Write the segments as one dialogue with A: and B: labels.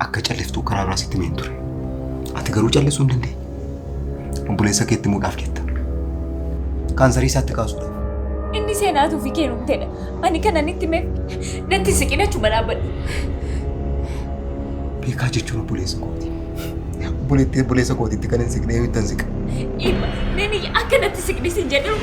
A: Akka calliftuu karaa biraa sitti himeen ture. Ati garuu callisuu hin dandeenye. Obboleessa keetti himuudhaaf jetta. Kaansarii isaatti kaasuudhaaf.
B: Inni seenaatuu fi keenumteedha. Ani kanan itti himeef natti siqin achuma dhaabbadhu.
A: Beekaa jechuun obboleessa kooti. Obboleettii obboleessa kootiitti kan hin siqne eenyutti hin siqa?
B: Eebba, nani akka natti siqni sin jedhu.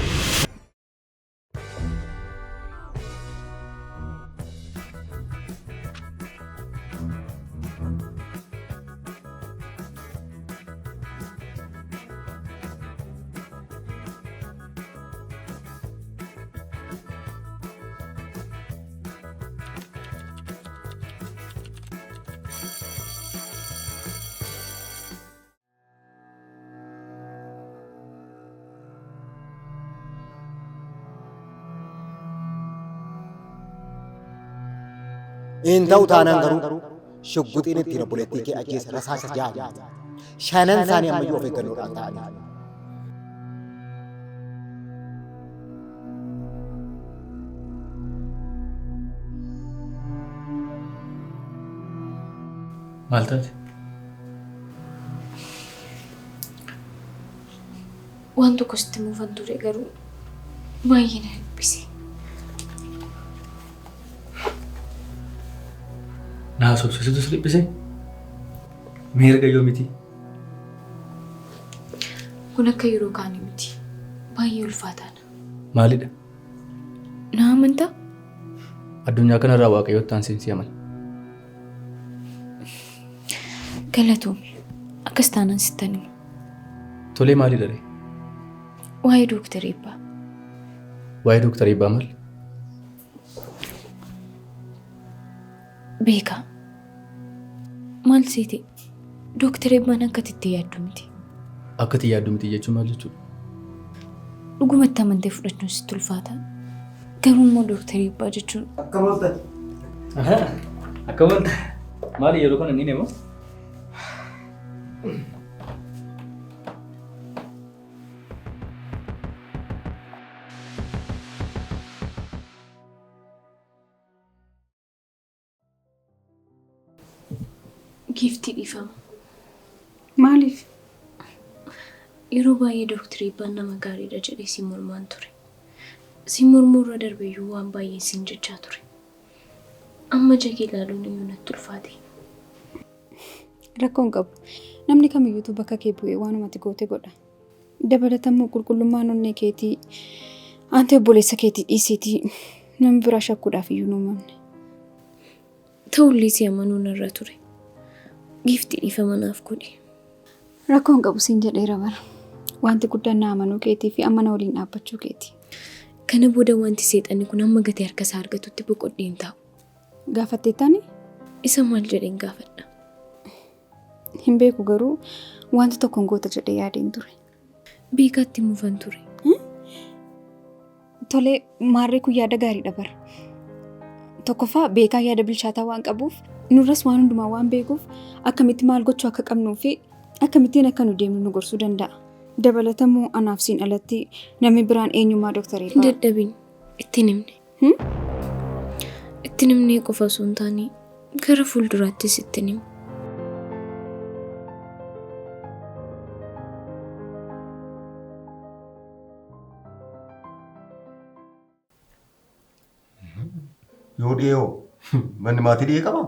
A: Hin ta'u taanaan garuu shugguxiin ittiin obboleettii kee ajjeese rasaasa ja'a. Shanan isaanii ammayyuu of eeggannoodhaan ta'anii.
C: Maal taate?
B: Waan tokko sitti muufan ture garuu baay'ee na dhiphise.
C: Na haasofsiisutu si dhiphise? Mee erga yoo miti?
B: Kun akka yeroo kaanii miti. Baay'ee ulfaataadha.
C: Maalidha?
B: Na amantaa?
C: Addunyaa kanarraa Waaqayyootti aanseen si amana.
B: Galatoomi. Akkas taanaan sittan hima.
C: Tolee maalidha ree?
B: Waa'ee Dooktar Eebbaa.
C: Waa'ee Dooktar Eebbaa maal?
B: Beekaa. Maal seete? Dooktar Eebbaan akka ati itti yaaddu miti.
C: Akka itti yaaddu miti jechuun maal jechuudha?
B: Dhugumatti amantee fudhachuun sitti ulfaata. Garuu immoo Dooktar Eebbaa jechuun
A: Akkam ooltan?
C: Akkam oolta? Maali yeroo kana ni deema?
B: Giiftii dhiifama.
D: Maaliif?
B: Yeroo baay'ee Dooktar Eebbaan nama gaariidha jedhee si mormaan ture. Si mormuu irra darbeeyyuu waan baay'een siin jechaa ture. Amma ija kee ilaaluun iyyuu natti ulfaate.
D: Rakkoo hin qabu. Namni kamiyyuutu bakka kee bu'ee waanuma ati goote godha. Dabalatammoo qulqullummaan onnee keetii aantee obboleessa keetii dhiisiitii nama biraa shakkuudhaaf iyyuu hin uumamne.
B: Ta'ullee si amanuu narra ture. Giiftii dhiifama naaf godhi.
D: Rakkoo hin qabu siin jedheera bara. Wanti guddaan na amanuu keetii fi amma na waliin dhaabbachuu keeti.
B: Kana booda wanti seexanni kun hamma gatii harka isaa argatutti boqodhee hin taa'u.
D: Gaafatteettaani?
B: Isa maal jedheen gaafadha?
D: Hin beeku garuu wanta tokko hin goota jedhee yaadeen ture.
B: Beekaatti mufan ture.
D: Tolee, maarree kun yaada gaariidha bara. Tokkoffaa beekaa yaada bilchaataa waan qabuuf nurras waan hundumaa waan beekuuf akkamitti maal gochuu akka qabnuu fi akkamittiin akka nu deemnu nu gorsuu danda'a. Dabalatammoo anaaf siin alatti namni biraan eenyummaa Dooktar
B: Hin
D: Eebbaa.
B: dadhabin. Ittiin himne. Ittiin himnee qofa osoo hin taane gara fuulduraattis ittiin himne.
A: Yoo dhiyoo manni maatii dhiyee qabaa?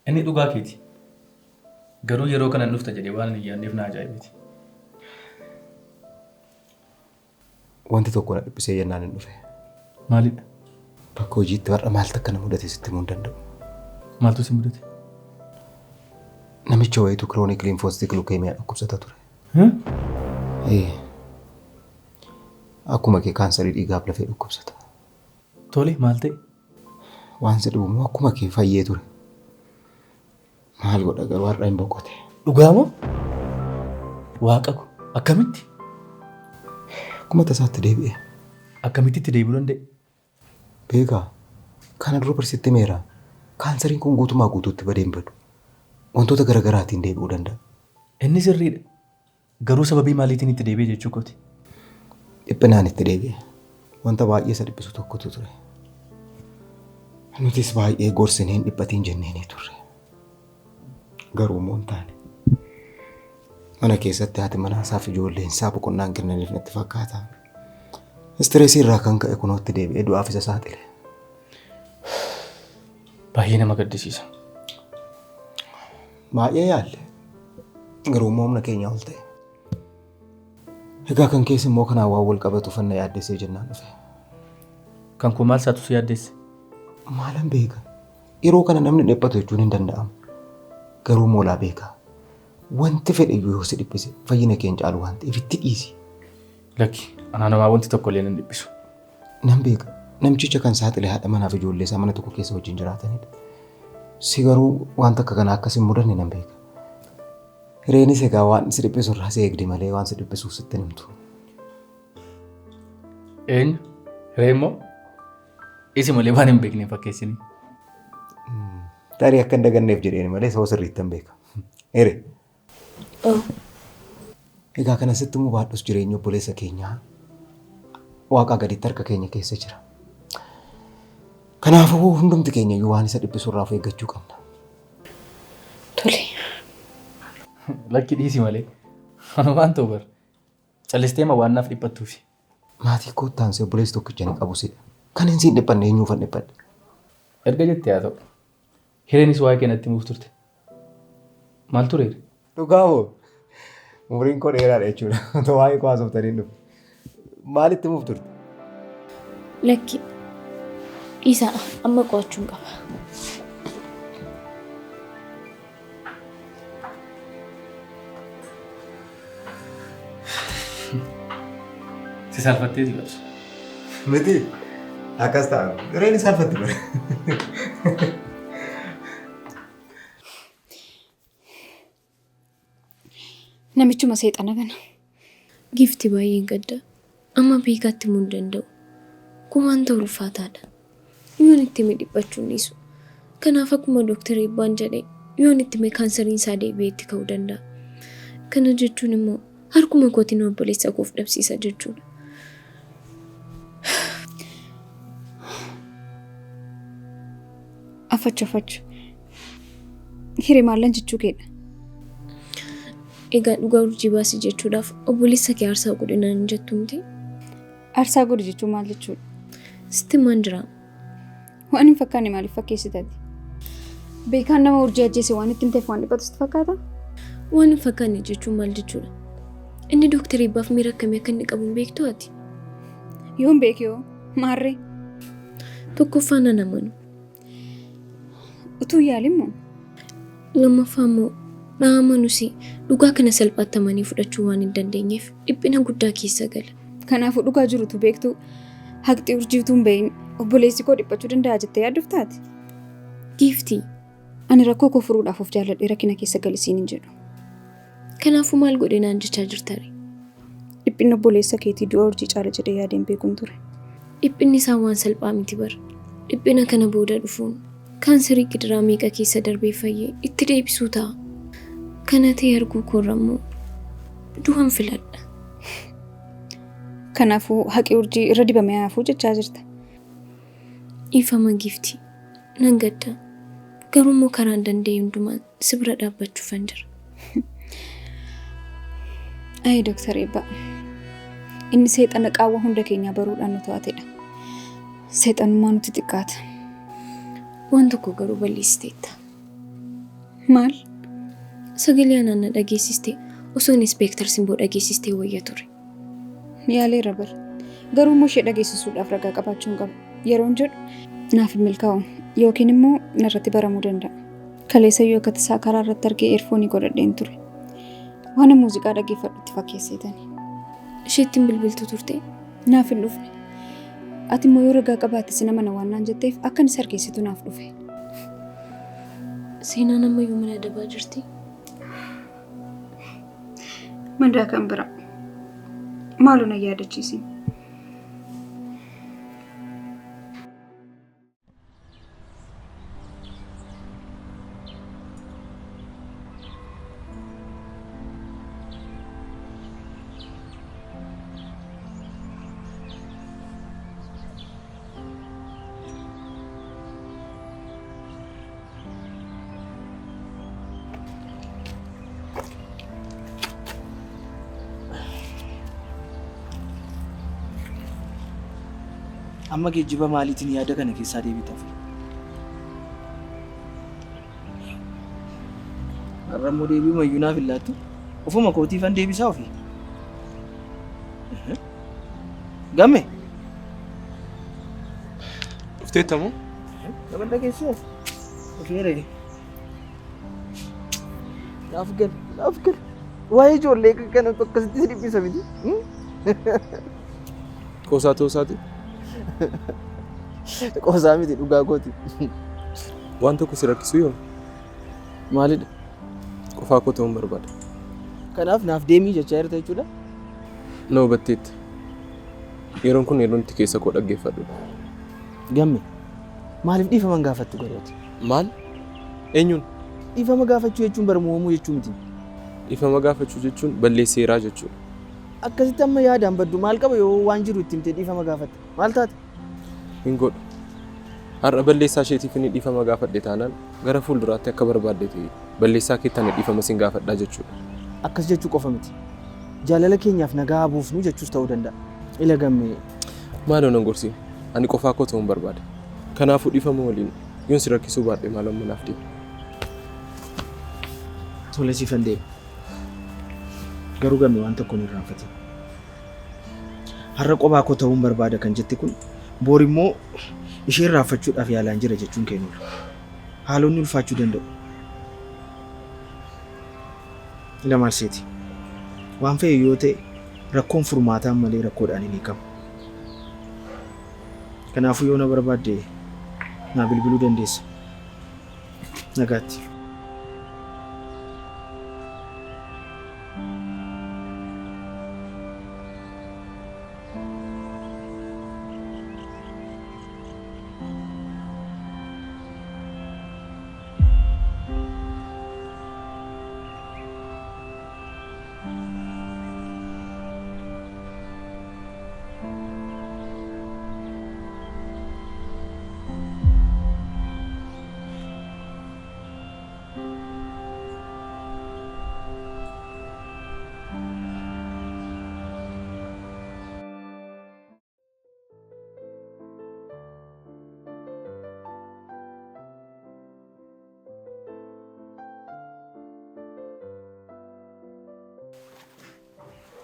C: Inni dhugaa keeti. Garuu yeroo kana hin dhufta jedhee waan hin yaadneef na ajaa'ibeeti.
A: Wanti tokko na dhiphisee jennaan hin dhufe.
C: Maalidha?
A: Bakka hojiitti har'a maaltu akka na mudate sitti himuu hin danda'u.
C: Maaltu si mudate?
A: Namicha wayiitu chronic lymphocytic leukemia dhukkubsata ture. Ee. Akkuma kee kaansarii dhiigaaf lafee dhukkubsata.
C: Tole maal ta'e?
A: Waan si dhibu immoo akkuma kee fayyee ture. Maal godha garuu har'a hin boqote.
C: Dhugaa moo? Waaqa ko akkamitti?
A: Akkuma tasaatti deebi'e.
C: Akkamitti itti deebi'uu danda'e?
A: Beekaa kana dura barsiitti meera. Kaansariin kun guutumaa guutuutti badee hin badu. Wantoota garaagaraatiin deebi'uu danda'a.
C: Inni sirriidha. Garuu sababii maaliitiin itti deebi'e jechuu kooti?
A: Dhiphinaan itti deebi'e. Wanta baay'ee isa dhiphisu tokkotu ture. Nutis baay'ee gorsinee hin dhiphatiin jenneenii turre. Garuu immoo hin taane. Mana keessatti haati manaa isaa fi ijoolleen isaa boqonnaan kennaniif natti fakkaata. Istireesii irraa kan ka'e kunootti deebi'ee du'aaf isa saaxile.
C: Baay'ee nama gaddisiisa.
A: Baay'ee yaalle. Garuu immoo humna keenyaa ol ta'e. Egaa kan keessa immoo kanaan waan wal qabatu fanna yaaddessee jennaan dhufe.
C: Kan koo maal isaatu si yaaddeesse?
A: Maalan beeka? Yeroo kana namni dhiphatu jechuun hin danda'amu. Garuu moolaa beeka. Wanti fedhe iyyuu yoo si dhiphise fayyina kee hin caalu waan ta'eef itti dhiisi.
C: Lakki anaa namaa wanti tokko illee nan dhiphisu.
A: Nan beeka. Namticha kan saaxile haadha manaa fi ijoollee isaa mana tokko keessa wajjin jiraatanidha. Si garuu wanta akka kanaa akkas hin mudanne nan beeka. Hireenis egaa waan si dhiphisu irraa si eegdi malee waan si dhiphisuuf sitti hin himtu.
C: Eenyu? Hiree immoo? Isi malee waan hin beekne fakkeessini.
A: Tarii akka hin daganneef jedheen malee soo sirriitti hin beeka. Hiree. Egaa kana sitti immoo baadhus jireenya obboleessa keenyaa waaqaa gaditti harka keenya keessa jira. Kanaafuu hundumti keenya iyyuu waan isa dhiphisu irraa of eeggachuu qabna.
B: Tole.
C: Lakki dhiisi malee. Anu waan ta'u bar. Callistee ma waan naaf dhiphattuufi.
A: Maatii koottaan si obboleessi tokkicha ni qabu sidha. Kan hin siin dhiphanne eenyuufan dhiphadhe?
C: Erga jettee haa ta'u. Hireenis waa'ee kee natti himuuf turte. Maal ture?
A: Dhugaa moo? Umriin koo dheeraadha jechuudha. Otoo waa'ee koo haasoftanii hin dhufu. Maalitti himuuf turte?
B: Lakki dhiisaa amma qo'achuun qaba.
C: Si saalfatteeti bar.
A: Miti akkas ta'a. Hireen saalfatti bar.
D: Namichuma seexana kana.
B: Giifti baay'een gadda. Amma beekaatti himuu hin danda'u. Kun wanta ulfaataadha. Yoon itti hime dhiphachuu hin dhiisu. Kanaaf akkuma Dooktar Eebbaan jedhe yoon itti hime kaansariin isaa deebi'ee itti ka'uu danda'a. Kana jechuun immoo harkuma kootiin obboleessa koof dhabsiisa jechuudha.
D: Afachu afachu. Hiree maallan jechuu keedha?
B: Egaa dhugaa urjii baasi jechuudhaaf obboleessa kee aarsaa godhi naan hin jettu miti?
D: Aarsaa godhi jechuun maal jechuudha?
B: Sitti himaan jira.
D: Waan hin fakkaanne maaliif fakkeessitati? Beekaan nama urjii ajjeese waan itti himteef waan dhiphatu sitti fakkaata?
B: Waan hin fakkaanne jechuun maal jechuudha? Inni Dooktar Eebbaaf miira akkamii akka inni qabu hin beektuu ati?
D: Yoon beeke hoo? Maarree?
B: Tokkoffaa nan amanu.
D: Utuu hin yaalin moo?
B: Lammaffaa immoo na amanus dhugaa kana salphaatti amanii fudhachuu waan hin dandeenyeef dhiphina guddaa keessa gala.
D: Kanaafuu dhugaa jiru utuu beektuu haqxi urjii utuu hin bahin obboleessi koo dhiphachuu danda'a jettee yaaddoftaa ati?
B: Giiftii.
D: Ani rakkoo koo furuudhaaf of jaalladhee rakkina keessa gali siin hin jedhu.
B: Kanaafuu maal godhi naan jechaa jirtare?
D: Dhiphinni obboleessa keetii du'a urjii caala jedhee yaadee hin beekun ture.
B: Dhiphinni isaa waan salphaa miti bar. Dhiphina kana booda dhufuun kaansarii gidiraa meeqa keessa darbee fayye itti deebisuu ta'a. Kana ta'e arguu koorra immoo du'an filadha.
D: Kanaafuu haqi urjii irra dibamee haa hafuu jechaa jirta.
B: Dhiifama giiftii. Nan gadda. Garuu immoo karaan danda'e hundumaan si bira dhaabbachuufan jira.
D: Ayi Dooktar Eebbaa. Inni seexana qaawwa hunda keenyaa baruudhaan nu to'atedha. Seexanummaa nutti xiqqaata.
B: Waan tokko garuu balleessiteetta.
D: Maal?
B: Sagalee anaan na dhageessiste osoo Inispeektar Simboo dhageessistee wayya ture.
D: Yaaleera bar. Garuu immoo ishee dhageessisuudhaaf ragaa qabaachuun qaba. Yeroon jedhu naaf hin milkaa'u yookiin immoo narratti baramuu danda'a. Kaleessayyuu akka tasaa karaa irratti argee eerfoonii godhadheen ture. Waan muuziqaa dhaggeeffadhutti fakkeesseetani.
B: Isheetti hin bilbiltu turte?
D: Naaf hin dhufne. Ati immoo yoo ragaa qabaatte sin amana waan naan jetteef akka inni sarkeessitu naaf dhufe.
B: Seenaan ammayyuu mana adabaa jirti.
D: Madaa kan biraa. Maaloo na yaadachiisin.
E: Amma geejjiba maaliitiin yaada kana keessaa deebitaaf? Har'a immoo deebii mayyuu naaf hin laattu. Ofuma kootiifan deebisaa ofii. Gamme.
F: Dhufteetta moo?
E: Nama dhageessee? Dhufeera. Naaf gal, naaf gal. Waa'ee ijoollee kana akkasitti si dhiphisa miti.
F: Qoosaa ta'uu isaati?
E: Qoosaa miti dhugaa kooti.
F: Waan tokko si rakkisuu yoo?
E: Maalidha?
F: Qofaa koo ta'uun barbaada.
E: Kanaaf naaf deemii jechaa jirta jechuudha?
F: Na hubatteetta. Yeroon kun yeroon itti keessa koo dhaggeeffadhudha.
E: Gamme, maaliif dhiifama hin gaafattu garuu ati?
F: Maal? Eenyuun?
E: Dhiifama gaafachuu jechuun bara mo'amuu jechuu miti.
F: Dhiifama gaafachuu jechuun balleesseeraa jechuudha.
E: Akkasitti amma yaadaan baddu maal qaba yoo waan jiru itti himtee dhiifama gaafatte? Maal taate?
F: Hin godhu. Har'a balleessaa isheetiif inni dhiifama gaafadhe taanaan gara fuulduraatti akka barbaadde ta'e balleessaa keetti ani dhiifama sin gaafadhaa jechuudha.
E: Akkas jechuu qofa miti. Jaalala keenyaaf nagaa haa buufnu jechuus ta'uu danda'a. Ila Gammee.
F: Maaloo nan gorsiin. Ani qofaa koo ta'uun barbaada. Kanaafuu dhiifama waliin yoon si rakkisuu baadhe maaloo amma naaf deemi.
E: Tole siifan deema. Garuu Gamme waan tokko hin irraanfatin. Har'a qophaa koo ta'uun barbaada kan jette kun boor immoo ishee irraanfachuudhaaf yaalaan jira jechuun kee hin oolu. Haalonni ulfaachuu danda'u. Ila maal seeti? Waan fe'e yoo ta'e rakkoon furmaataan malee rakkoodhaan hin hiikamu. Kanaafuu yoo na barbaadde naa bilbiluu dandeessa. Nagaatti.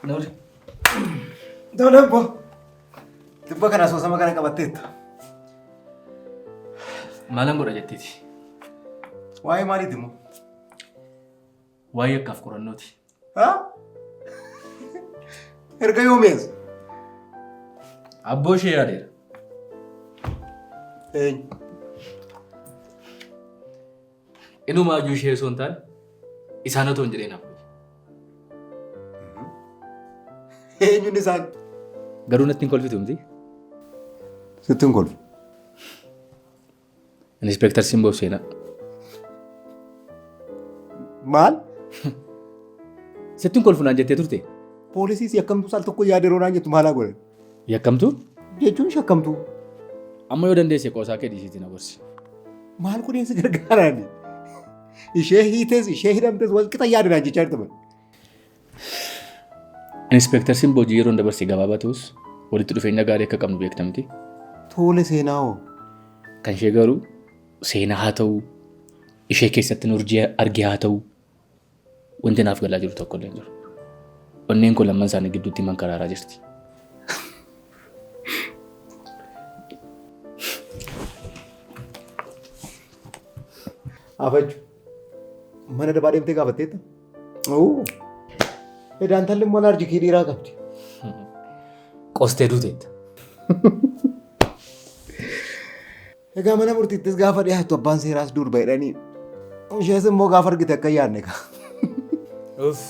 C: Noori.
A: Tole obbo. Tibba kana asoosama kana qabatteetta.
C: Maalan godha jetteeti?
A: Waa'ee maaliiti immoo?
C: Waa'ee akkaaf qorannooti.
A: Haa? Erga yoomees?
C: Abboo ishee yaadeera.
A: Eenyu?
C: Inumaa iyyuu ishee osoo hin taane isaan otoo hin jedhee naaf godhe.
A: Eenyuun isaan?
C: Garuu natti hin kolfitu miti.
A: Sitti hin kolfu.
C: Inspektar Simboof Seenaa.
A: Maal?
C: Sitti hin kolfu naan jettee turte.
A: Poolisii yakkamtuu saal tokko yaada yeroo naan jettu maalaa godhan?
C: Yakkamtuu?
A: Jechuun shakkamtuu.
C: Amma yoo dandeesse qoosaa kee dhiisiitii na gorsi.
A: Maal godheen si gargaaraani? Ishee hiites ishee hidhamtes wal qixa yaada naan jechaa jirta bara.
C: Inspektar Simboo hojii yeroon dabarse gabaabaa ta'us walitti dhufeenya gaarii akka qabnu beekta miti.
A: Tole seenaa hoo?
C: Kan ishee garuu seenaa haa ta'u, ishee keessatti urjii argee haa ta'u, wanti naaf galaa jiru tokko illee hin jiru. Onneen koo lamman isaanii gidduutti mankaraaraa jirti.
A: Afachu. Mana dabaa deemtee gaafatteetta? Oo. Edaan talli immoo alaarjikii dhiiraa qabdi.
C: Qostee duuteetta.
A: Egaa mana murtiittis gaafa dhiyaattu abbaan seeraas durba jedhanii ishees immoo gaafa argite akka yaadne kaa.
C: Uff.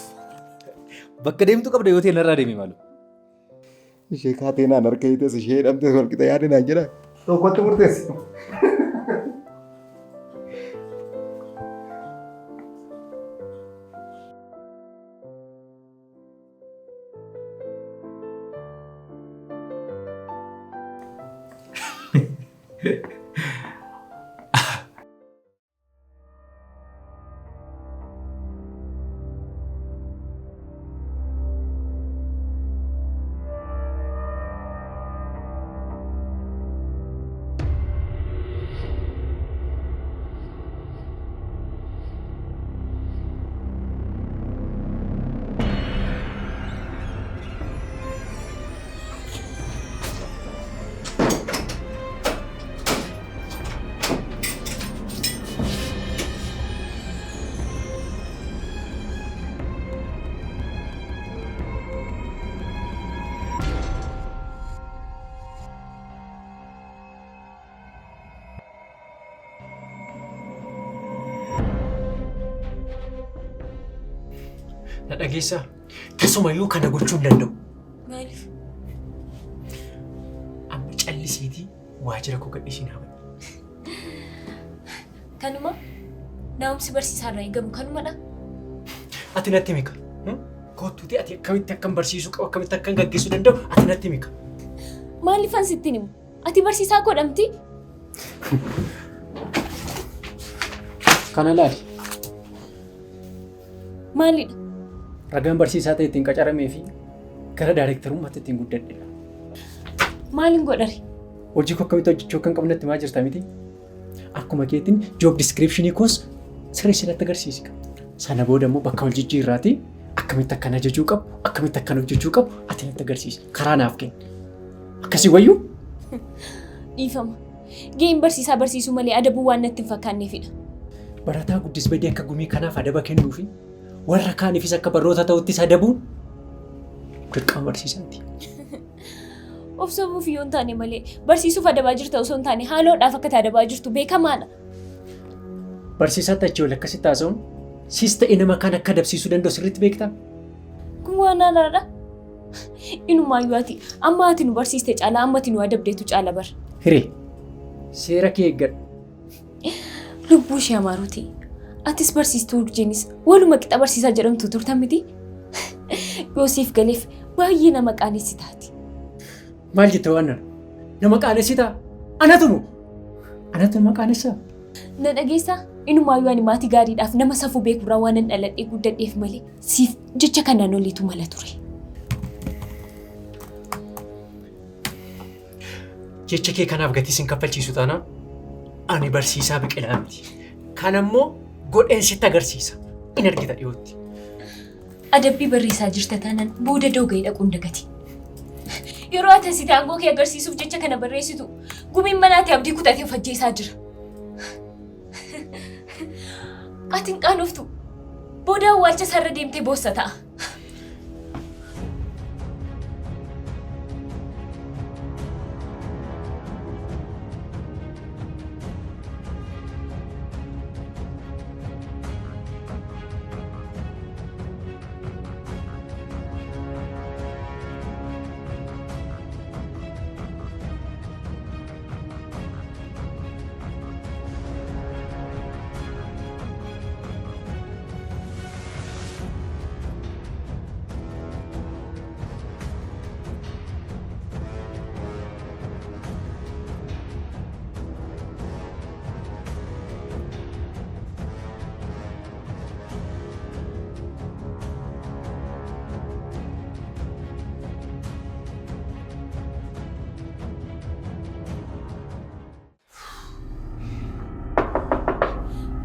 C: Bakka deemtu qabda yoo ta'e narraa deemi maalu.
A: Ishee kaatee naan harka hiites ishee hidhamtes wal qixa yaade naan jedha. Tokkotti murteessi.
G: Na dhageessaa? Tasumayyuu kana gochuu hin danda'u.
B: Maaliif?
G: Amma callisiitii waajjira koo gadhiisii naa ba'i.
B: Kanuma naamusi barsiisaarraa eegamu kanumadha.
G: Ati natti himi kaa. Kottuutii ati akkamitti akkan barsiisuu qabu akkamitti akkan gaggeessuu danda'u ati natti himi kaa.
B: Maaliifan sitti hin himu? Ati barsiisaa koodha miti?
G: Kana laali.
B: Maalidha?
G: Ragaan barsiisaa ta'e ittiin qacaramee fi gara daayirektarummaatti ittiin guddadhedha.
B: Maalin godhare?
G: Hojii koo akkamitti hojjechuu akkan qabu natti himaa jirta miti? Akkuma keetiin job description koos sirreessi natti agarsiisi. Sana booda immoo bakka wal jijjiirraatii akkamitti akkan ajajuu qabu, akkamitti akkan hojjechuu qabu ati natti agarsiisi. Karaa naaf kenni. Akkasii wayyuu?
B: Dhiifama. Gaheen barsiisaa barsiisuu malee adabuu waan natti hin fakkaanneefidha.
G: Barataa guddis badii akka gumii kanaaf adaba kennuu fi warra kaaniifis akka barnoota ta'uttis adabuun dirqama barsiisaati.
B: Of sobuuf yoo hin taane malee barsiisuuf adabaa jirta osoo hin taane haaloodhaaf akka adabaa jirtu beekamaadha.
G: Barsiisaatti achii ol akkasitti haasa'uun sis ta'e nama kaan akka adabsiisuu danda'u sirriitti beektaa?
B: Kun waan haaraadha. Inumaayyuu ati amma ati nu barsiiste caalaa amma ati nu adabdeetu caala bar.
G: Hiree seera kee eeggadhu.
B: Lubbuu ishee amaaruuti. Atis barsiistuu urjiinis waluma qixa barsiisaa jedhamtu turtan miti. Yoo siif galeef baay'ee nama qaanessitaati.
G: Maal jette waan nana? Nama qaanessitaa? Anatu moo? Anatu nama qaanessaa?
B: Na dhageessaa? Inumaayyuu ani maatii gaariidhaaf nama safuu beekurraa waanan dhaladhee guddadheef malee siif jecha kanaan oliitu mala ture.
G: Jecha kee kanaaf gatii sin kaffalchiisu taanaan ani barsiisaa biqilaa miti. Kanammoo godheen sitti agarsiisa. In argita dhiyootti.
B: Adabbii barreessaa jirta taanaan booda dooga'ee dhaquun dagati. Yeroo ati asii aangoo kee agarsiisuuf jecha kana barreessitu gumiin manaati abdii kutatee of ajjeesaa jira. Ati hin qaanoftu. Booda awwaalcha isaarra deemtee boossa ta'a.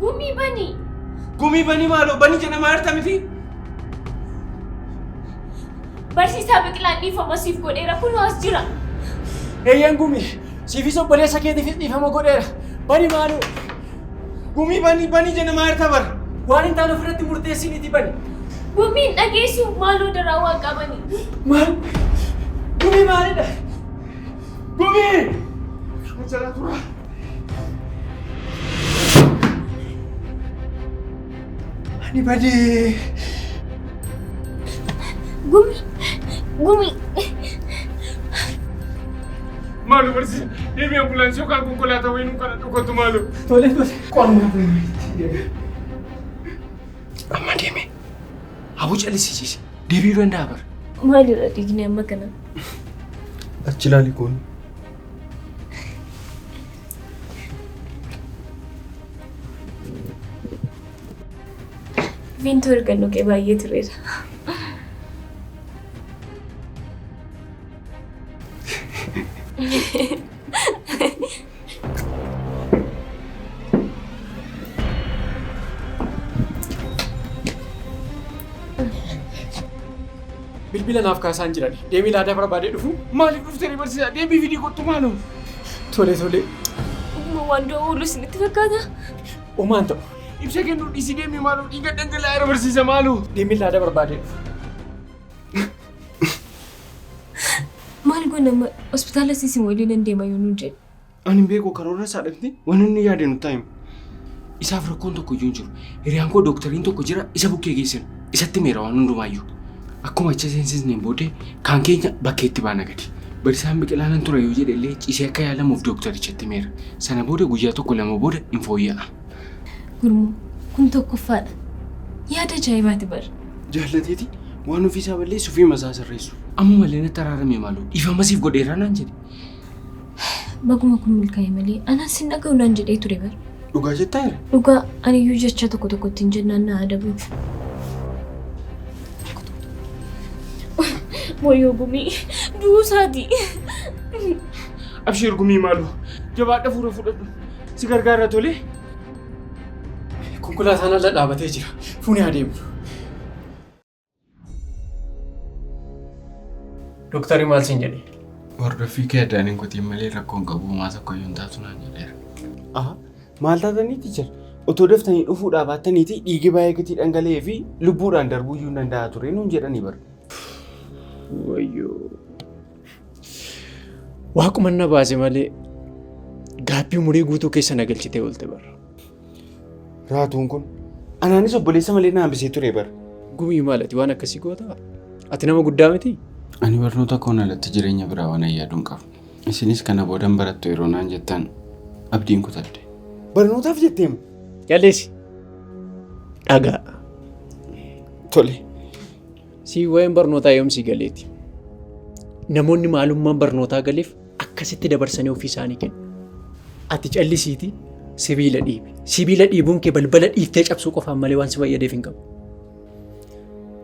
B: Gumii bani!
H: Gumii banii maaloo banii jedhamaa jirta miti?
B: Barsiisaa Biqilaan dhiifama siif godheera kunoo as jira.
G: Eeyyeen gumii siifis obboleessa keetiifis dhiifama godheera. Bani maaloo.
H: Gumii banii banii jedhamaa jirta bara.
G: Waan hin taane ofirratti murteessiniiti bani.
B: Gumiin dhageessu maaloo daraa waan qabani.
G: Maal? Gumii maalidha? Gumii!
H: Jala tura.
G: Ani badee.
B: Gumii! Gumii!
H: Maaloo barsiisa deemee ambulaansii yookaan konkolaataa wayinuu kana dhukatu maaloo.
G: Tole tole. Qormaa
H: Amma deeme. Aboo callisiisi. Deebi'uu danda'a bara.
B: Maalirra dhiigni amma kana?
F: Achi ilaali kun.
B: Viintoo erga nuqee baay'ee tureera.
G: Bilbila naaf kaasaan jiran. Deemee laadaa barbaadee dhufu.
H: Maaliif dhuftee barsiisaa? Deebii fidii kottu maaloo.
G: Tole tole.
B: Dhuguma waan du'a oolu isinitti fakkaata?
G: Homaan ta'u.
H: Ibsa kennuu dhiisii deemee maaloo dhiiga dhangala'aa irra barsiisa maaloo.
G: Deemee laadaa barbaadee dhufu.
B: Maal goona amma hospitaala isin waliin hin deema yoo nuun jedhu.
H: Ani hin beeku karoora isaa dhabde waan inni yaade nutti himu. Isaaf rakkoon tokko iyyuu hin jiru. Hiriyaan koo dooktariin tokko jira isa bukkee geessina. Isatti meera waan hundumaayyuu. Akkuma achi seensisneen booddee kaan keenya bakkeetti baana gadi. Barsiisaan Biqilaa nan tura yoo jedhe illee ciisee akka yaalamuuf dooktarichatti himeera. Sana booda guyyaa tokko lama booda in fooyya'a.
B: Gurmuu, kun tokkoffaadha. Yaada ajaa'ibaati bar.
H: Jaallateeti waan ofii isaa balleessu ofiima isaa sirreessu. Ammuma illee natti araarame maaloo dhiifama siif godheeraa naan jedhe.
B: Baguma kun milkaa'e malee anaan sin dhaga'u naan jedhee ture bar.
H: Dhugaa jettaa jira?
B: Dhugaa aniyyuu jecha tokko tokko ittiin jennaan na adabu. Wayyoo Gumii du'uu isaati.
H: Abshiir Gumii maaloo jabaadha fuura fudhadhu si gargaara tolee.
G: Konkolaataan ala dhaabatee jira. Fuunee adeemu. Dooktarri maal siin jedhe?
H: Hordoffii kee addaan hin kutiin malee rakkoo hin qabu homaa tokko iyyuu hin taatu naan jedheera.
A: Aha, maal taatanii teacher? Otoo daftanii dhufuudhaa baattaniiti dhiigi baay'ee gatii dhangala'ee fi lubbuudhaan darbuu iyyuu hin danda'a ture nuun jedhanii bara.
G: Wayyoo. Waaquma na baase malee gaabbii umurii guutuu keessa na galchitee oolte bara.
A: Raatuun kun anaanis obboleessa malee na hambisee ture bara.
G: Gumii maal ati waan akkasii gootaa? Ati nama guddaa miti?
H: Ani barnoota koon alatti jireenya biraa waan yaadu hin qabu. Isinis kana boodan barattu yeroo naan jettan abdiin kutadhe.
A: Barnootaaf jetteemu?
G: Jalleessi. Dhagaa.
A: Tole.
G: Si waa'een barnootaa yoom si galeeti? Namoonni maalummaan barnootaa galeef akkasitti dabarsanii ofii isaanii kennu. Ati callisiiti sibiila dhiibi. Sibiila dhiibuun kee balbala dhiiftee cabsuu qofaan malee waan si fayyadeef hin qabu.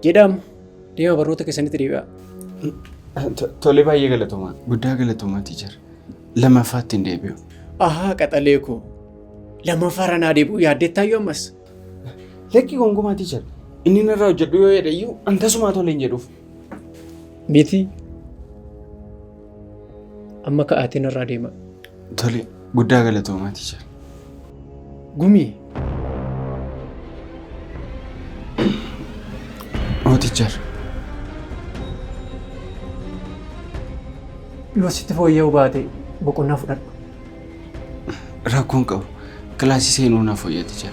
G: Jedhaam deema barnoota keessanitti deebi'aa.
A: Tole baay'ee galatoomaa.
H: Guddaa galatoomaa teacher. Lammaffaatti hin deebi'u.
G: Ahaa qaxalee koo. Lammaffaa naa deebi'u yaaddettaayyuu ammas.
A: Lakki gonkumaa teacher. Inni narraa hojjedhu yoo jedhe iyyuu an tasumaa tole hin jedhuuf.
G: Miti. Amma ka'aatiin narraa deema.
H: Tole guddaa galatoomaa teacher.
G: Gumii.
H: Oo teacher.
G: Yoo sitti fooyya'uu baate boqonnaa fudhadhu.
H: Rakkoon qabu. Kilaasii seenuu na fooyya teacher.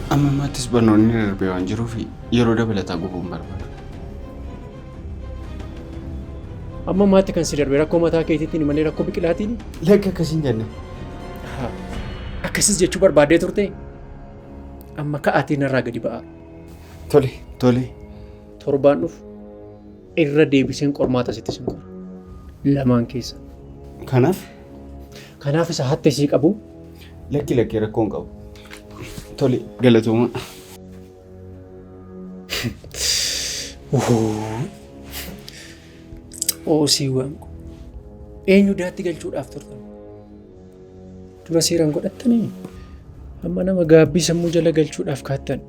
H: Amma ammaattis barnoonni darbee waan jiruuf yeroo dabalataa gubuun barbaadu.
G: Amma ammaatti kan si darbe rakkoo mataa keetiitiin malee rakkoo biqilaatiin.
A: Lakki akkas hin jenne.
G: Akkasis jechuu barbaaddee turte amma ka'aatiin narraa gadi ba'a.
A: Tole.
H: Tole.
G: Torbaan dhufu irra deebiseen qormaata sitti sin qora. Lamaan keessa.
A: Kanaaf?
G: Kanaaf isa hatte sii qabu.
A: Lakki lakki rakkoo hin qabu. Tole galatoomaa.
G: Xoosiiwwan kun eenyu daatti galchuudhaaf turtan? Dura seeraan godhattanii amma nama gaabbii sammuu jala galchuudhaaf kaattan.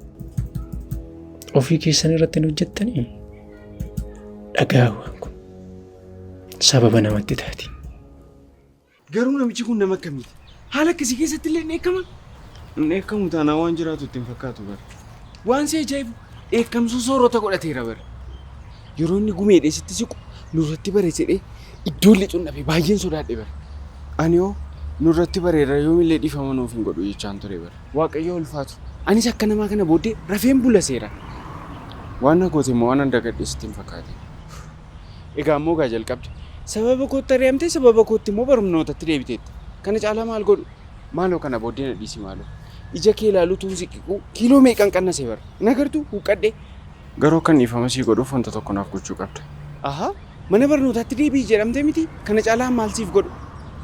G: Ofii keessan irratti hin hojjettanii dhagaawwan kun sababa namatti taati.
A: Garuu namichi kun nama akkamiiti? Haala akkasii keessatti illee hin eekkaman? Hin eekkamu taanaan waan jiraatu itti hin fakkaatu bara. Waan si ajaa'ibu dheekkamsuu soorata godhateera bara. Yeroo inni gumeedhee sitti siqu nurratti bare jedhee iddoo lixuun dhabe baay'een sodaadhe bara. Ani hoo nurratti bareera yoomillee dhiifama nuuf hin godhu jechaan ture bara. Waaqayyo ulfaatu. Anis akka namaa kana booddee rafeen bula seera. Waan na goote immoo waan an dagadhe sitti hin fakkaatin. Egaa immoo gaa jalqabde. Sababa kootti ari'amtee sababa kootti immoo barnootatti deebiteetta. Kana caalaa maal godhu? Maaloo kana booddee na dhiisi maaloo. Ija kee ilaaluu tuun siqiquu kiiloo meeqan qannase bara. Hin agartuu huqqadhe. Garuu akkan dhiifama sii godhuuf wanta tokko naaf gochuu qabda. Ahaa mana barnootaatti deebi'i jedhamte miti kana caalaa maal siif godhu?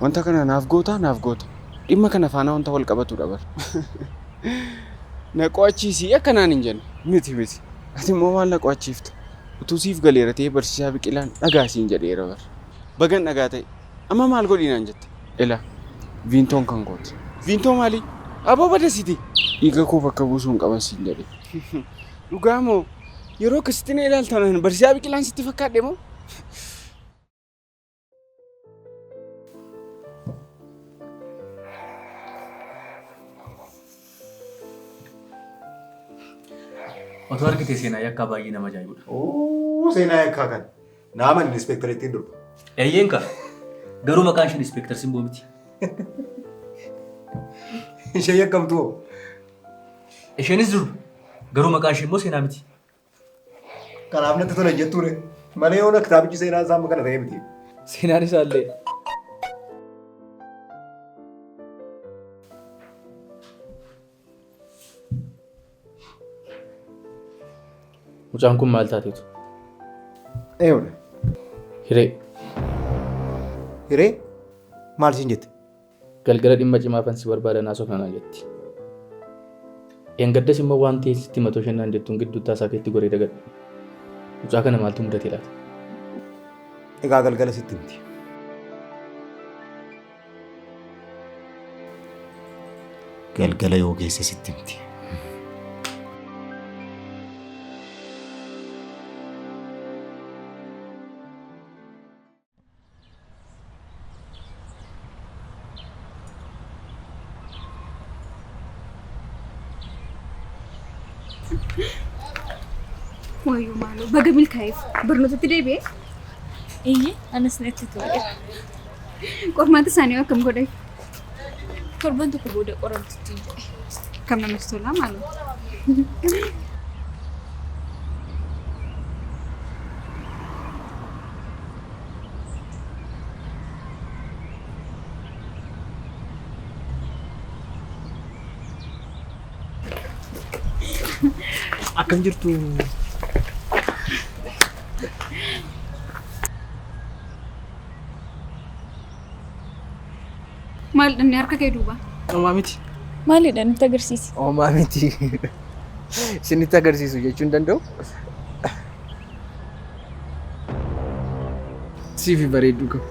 A: Wanta kana naaf gootaa naaf goota. Dhimma kana faana wanta wal qabatudha bar. Na qo'achiisi akka naan hin jenne. Miti miti. Ati immoo maal na qo'achiifta? Utuu siif galeera ta'ee barsiisaa Biqilaan dhagaa siin jedheera bar. Bagan dhagaa ta'e. Amma maal godhi naan jette? Ila viintoon kan kooti. Viintoo maalii? Aboo badasiti. Dhiiga koo bakka buusuu hin qaban siin jedhe. Dhugaa moo? Yeroo akkasitti na ilaaltu anaan barsiisaa Biqilaan sitti fakkaadhe moo?
C: Otoo argite seenaa yakkaa baay'ee nama ajaa'ibudha.
I: Oo, seenaa yakkaa kana. Naaman inspektarittiin durba.
C: Eeyyeen kaa. Garuu maqaan isheen inspektar Simboo miti.
I: Ishee yakkamtuu hoo?
C: Isheenis durba. Garuu maqaan ishee immoo seenaa miti.
I: Kanaaf natti tola jettuure. Malee yoona kitaabichi seenaa isaa amma kana ta'ee miti.
C: Seenaan isaallee. Mucaan kun maal taateetu?
I: Eewudha.
C: Hiree.
I: Hiree? Maal siin jette?
C: Galgala dhimma cimaa fan si barbaada naasoo kanaan jetti. Dheengaddas immoo waan ta'e sitti matoo shannaan jettuun gidduutti haasaa keetti goree dagadhu. Mucaa kana maaltu mudate laata?
I: Egaa galgala sitti miti. Galgala yoo geesse sitti miti.
D: Wayyoo maaloo baga milkaa'eef barnootatti deebi'ee.
B: Eeyyee anas natti toleera.
D: Qormaata isaanii akkam godheef?
B: Torban tokko booda qoramtutti hin jedhe.
D: Akkam namatti tolaa maaloo.
E: Akkam jirtu?
D: Maal dhanni harka kee duuba?
E: Homaa miti.
B: Maalidha nutti agarsiisi?
E: Homaa miti. Isinitti agarsiisu jechuu hin danda'u. Siifi bareedduu qabu.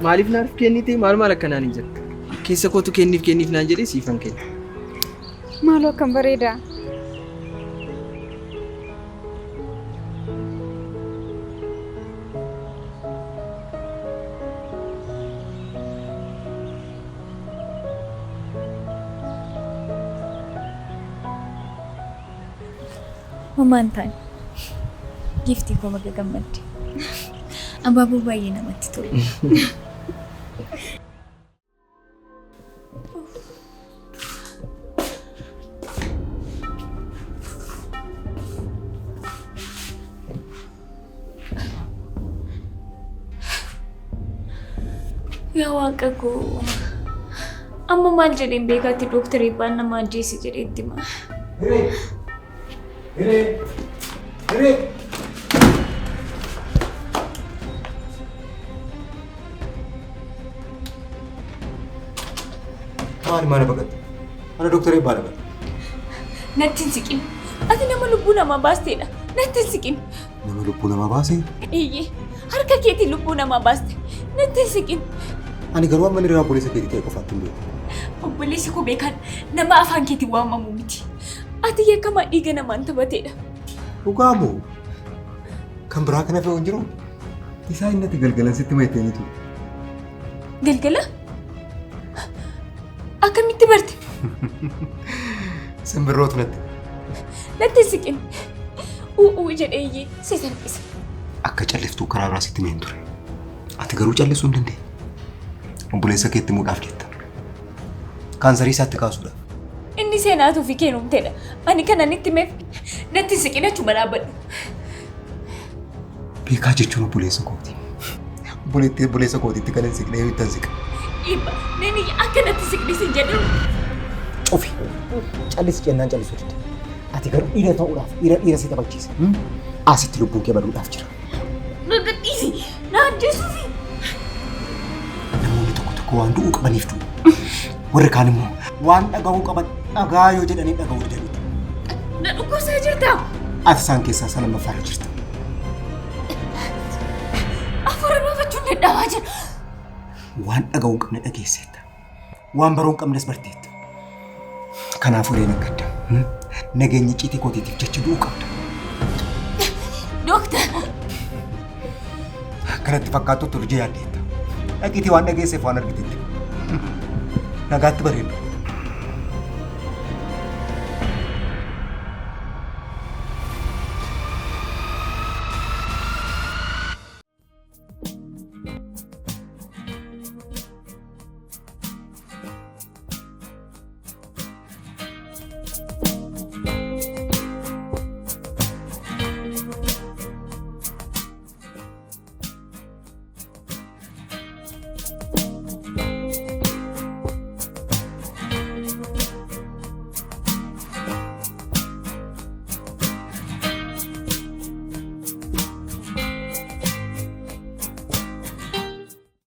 E: Maaliif naaf kennite maal maal akkanaan hin jedhu. Keessa kootu kenniif kenniif naan jedhee siifan kenna.
D: Maaloo akkam bareeda.
B: Homaa hin taane. Giiftii koo baga gammadde. Abaaboo baay'ee namatti tolu. Yaa waaqa koo. Amma maal jedheen beekaatti dooktar Eebbaan nama ajjeese jedhee itti hima.
I: Hiree! Hiree! Hiree! Maali mana baqatte? Mana dooktar Eebbaa dha.
B: Natti hin siqin. Ati nama lubbuu namaa baasteedha. Natti hin siqin.
I: Nama lubbuu namaa baasee?
B: Eeyyee. Harka keetiin lubbuu namaa baaste. Natti hin siqin.
I: Ani garuu amma inni obboleessa keetii ta'e qofaatti hin beeku.
B: Obboleessi koo beekaan nama afaan keetiin waamamu miti. Ati yakkamaa dhiiga namaan taphateedha.
I: Dhugaa moo? Kan biraa kana fe'u hin jiru? Isaa inni ati galgalan sitti maiteenii ture.
B: Galgala? Akkamitti barte?
I: Simbirrootu natti.
B: Natti hin siqin. U'uu jedhee iyyee si salphisa.
I: Akka calliftuu karaa biraa sitti himeen ture. Ati garuu callisuu hin dandeenye. Obboleessa keetti himuudhaaf jetta. Kaansarii isaatti kaasuudhaaf.
B: Inni seenaatuu fi keenumteedha. Ani kanan itti himeef natti hin siqin achuma dhaabbadhu.
I: Beekaa jechuun obboleessa kooti. Obboleettii obboleessa kootiitti kan hin siqne eenyutti hin siqa.
B: Dhiibba. Nani akka natti siqnis hin jedhu.
A: Cufi. Callisi jennaan callisuu didde. Ati garuu dhiira ta'uudhaaf dhiira dhiira si taphachiisa. Asitti lubbuun kee baduudhaaf jira.
B: Na gadhiisi. Na ajjeesuufi.
A: Namoonni tokko tokko waan du'uu qabaniif du'u. Warri kaan immoo waan dhaga'uu qaban dhagaa yoo jedhanii dhaga'uu didaniitu.
B: Na dhukkubsaa jirtaa?
A: Ati isaan keessaa isa lammaffaarra jirta.
B: Hafuura baafachuun dadhabaa jira.
A: Waan dhaga'uu hin qabne dhageesseetta. Waan baruu hin qabnes barteetta. Kanaafuu Reen akka adda. Nageenya icciitii kootiitiif jecha du'uu qabda.
B: Dooktar.
I: Akkanatti fakkaatutti hojii yaaddeetta. Dhaqiitii waan dhageesseef waan argitetti. Nagaatti bareedu.